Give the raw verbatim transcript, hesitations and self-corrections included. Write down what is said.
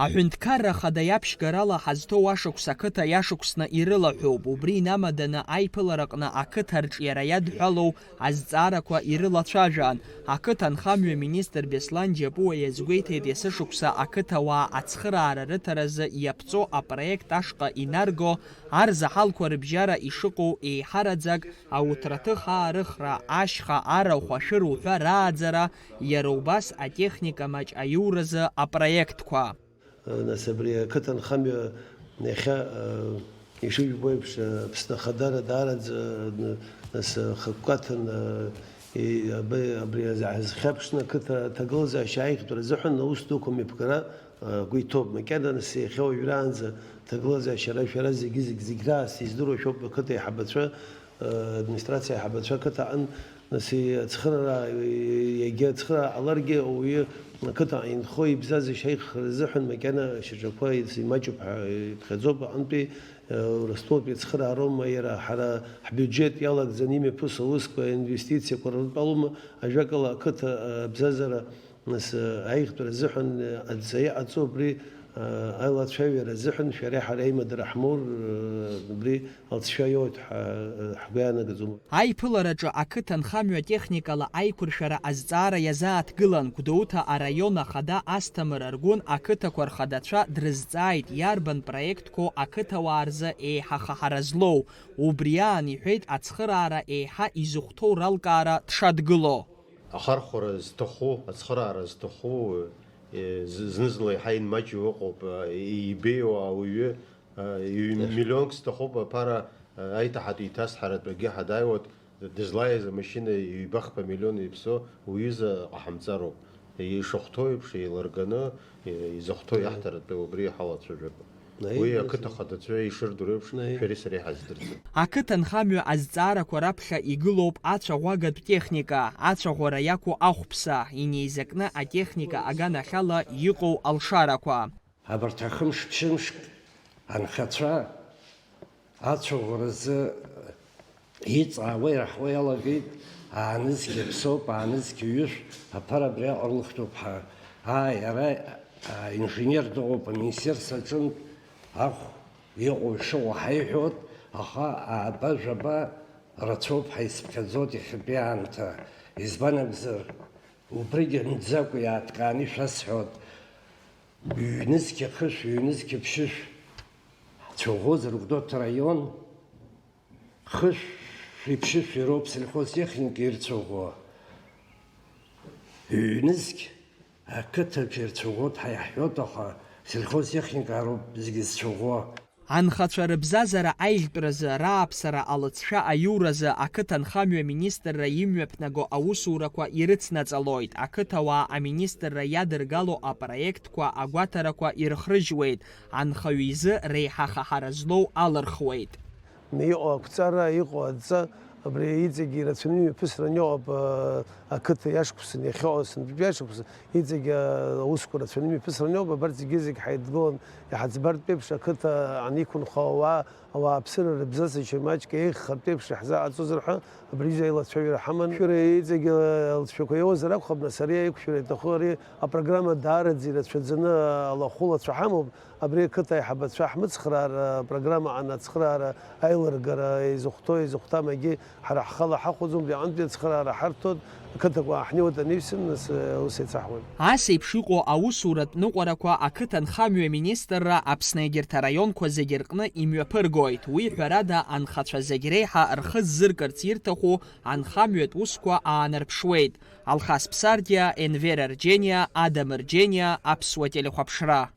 Аҳәынҭқарра Ахада иаԥшьгарала ҳазҭоу ашықәс ақыҭа иашықәсны ирылаҳәоуп, убри инамаданы аиԥылараҟны ақыҭа арҿиара иадҳәалоу азҵаарақәа ирылацәажәан. Ақыҭа анхамҩа министр Беслан Џьапуа иазгәеиҭеит, есышықәса ақыҭауаа ацхыраара рыҭаразы иаԥҵоу апроект ашҟа инарго арзаҳалқәа рыбжьара ишыҟоу еиҳараӡак ауҭраҭых аарыхра, ашьха, арахә, ашәыра уҳәа рааӡара, иара убас атехника маҷ аиуразы апроектқәа. Нас абри ақыҭанхамҩа иахьа, ишыжәбо еиԥш, Аԥсны ахадара даараӡа, нас, ахықәкы аҭан, и-, аб-, абри азы-, ҳазхьаԥшны ақыҭа аҭагылазаашьа аиӷьтәра азыҳәан аус дуқәа мҩаԥгара, агәы иҭоуп. Макьана нас иахьа уажәраанӡа аҭагылазаашьа ара шәара зегьы, зегь, зегь раасҭа издыруа шәоуп, ақыҭа аиҳабацәа, администрациа аиҳабацәа ақыҭа аҟны, нас, ацхыраара, егьа ацхыраара ҟаларгьы, ауаҩы ақыҭа инхо ибзазашьа аиӷьхара азыҳәан макьана ашьаҿақәа имаҷуп ҳәа иԥхьаӡоуп. Аҟынтәи, Урыстәылатәи ацхыраароума, иара ҳара ҳбиуџьет иалагӡаны имҩаԥысуа аусқәа, аинвестициақәа рнапы алоума, ажәакала, ақыҭа абзазара Нас, аиӷьтәра азыҳәан, адҵа иҟаҵо убри, аилацәажәара азыҳәан шәареи ҳареи аимадара ҳмоур, убри алҵшәа иоуеит ҳәа, ҳгәы иаанагаӡом. Аиԥылараҿы ақыҭанхамҩа техникала аиқәыршәара азҵаара иазааҭгылан, Гәдоуҭа араион ахада Асҭамыр Аргәын ақыҭақәа рхадацәа дрызҵааит, иарбан проектқәоу ақыҭауаа рзы еиҳа хахара злоу. Убри аан иҳәеит ацхыраара еиҳа изыхәҭоу ралкаара дшадгыло. Ахархәара зҭаху, ацхыраара зҭаху, е, з-, зны-зынла еиҳа инмаҷу ыҟоуп, е, ибеиоу ауаҩы, е, ҩ-, Иашоуп. Миллионк зҭахуп аԥара, е, аиҭаҳатә еиҭасҳаратә акгьы ҳадааиуеит, дызлааиз амашьына ҩба-хԥа миллион иаԥсоу уҩыза ҟаҳамҵароуп. Ишахәҭоу еиԥш еилырганы, е, изахәҭоу Аиеи. Иаҳҭаратәы убри иҳалацәажәап. Наи, Уи нас, ақыҭа ахадацәа ишырдыруеиԥш, наи. Шәареи сареи ҳаздырӡом. Ақыҭанхамҩа азҵаарақәа раԥхьа игылоуп ацәаӷәагатә техника, ацәаӷәара иақәу ахәԥса, инеизакны атехника аганахьала иҟоу алшарақәа. Абарҭ ахымш-ԥшьымшк анхацәа ацәаӷәаразы иҵаауа, ираҳауа иалагеит, аанызқь аԥсоуп, аанызқь ҩышә, аԥара абриаҟара лыхәҭоуп ҳәа. Ааи, ара, а, инженер дыҟоуп, аминистерство аҿынтә ахә иҟоу ишыҟоу ҳаиҳәоит, аха ааба-жәаба рацәоуп ҳәа исыԥхьаӡоит иахьатәи аамҭа. Избан акәзар, убригьы мӡакәа иааҭкааны ишәасҳәоит, ҩнызқь ахышә, ҩнызқь аԥшьышә ҳцәаӷәозар, Гәдоуҭа раион, Хышәи ԥшьышәи роуп сельхозтехника ирцәаӷәо. Ҩнызқь ақыҭаҿ ирцәаӷәоит ҳәа иаҳҳәоит, аха сельхозтехника роуп зегьы зцәаӷәо. Анхацәа рыбзазара аиӷьтәразы, рааԥсара алыҵшәа аиуразы ақыҭанхамҩа министрра имҩаԥнаго аусурақәа ирыцнаҵалоит, ақыҭауаа аминистрра иадыргало апроектқәа агәаҭарақәа ирыхрыжьуеит, анхаҩы изы реиҳа хахара злоу алырхуеит. Иҟоу ақәҵара, иҟоу адҵа, абри иҵегьы ирацәаны имҩаԥысран иҟоуп, а, ақыҭа иашықәсан, иахьыҟоу сынтәатәи ашықәсан, иҵегьы, а, аусқәа рацәаны имҩаԥысран иҟоуп, абарҭ зегьы-зегь ҳаидгылан, иҳаӡбартә еиԥш, ақыҭа аниқәынхо ауаа, ауааԥсыра рыбзазашьа маҷк еиӷьхартә еиԥш иаҳзаҟаҵозар ҳәа, абри аҩыза аилацәажәара ҳаман. Шәара иҵегьы алҵшәақәа иоуазар акәхап, нас ари аиқәшәара иаҭаху, ари апрограмма даараӡа ирацәаӡаны алахәылацәа ҳамоуп. Абри ақыҭа аиҳабацәа ҳмыцхраара программа аҟны ацхраара аилыргара изыхәҭоу, изыхәҭам егьи ҳара ҳхала ҳахәаӡом, убри аҟынтәи ацхраара ҳарҭоит, ақыҭақәа ааҳнеиуеит анҩсан, нас, ус еицаҳуеит. Ас еиԥш иҟоу аусуратә ныҟәарақәа ақыҭанхамҩа министрра Аԥсны егьырҭ араионқәа зегьы рҟны имҩаԥыргоит. Уи, ҳәарада, анхацәа зегь реиҳа рхы ззыркырц ирҭаху анхамҩатә усқәа аанарԥшуеит. Алхас Ԥсардиа, Енвер Арџьениа, Адам Рџьениа, Аԥсуа телехәаԥшра.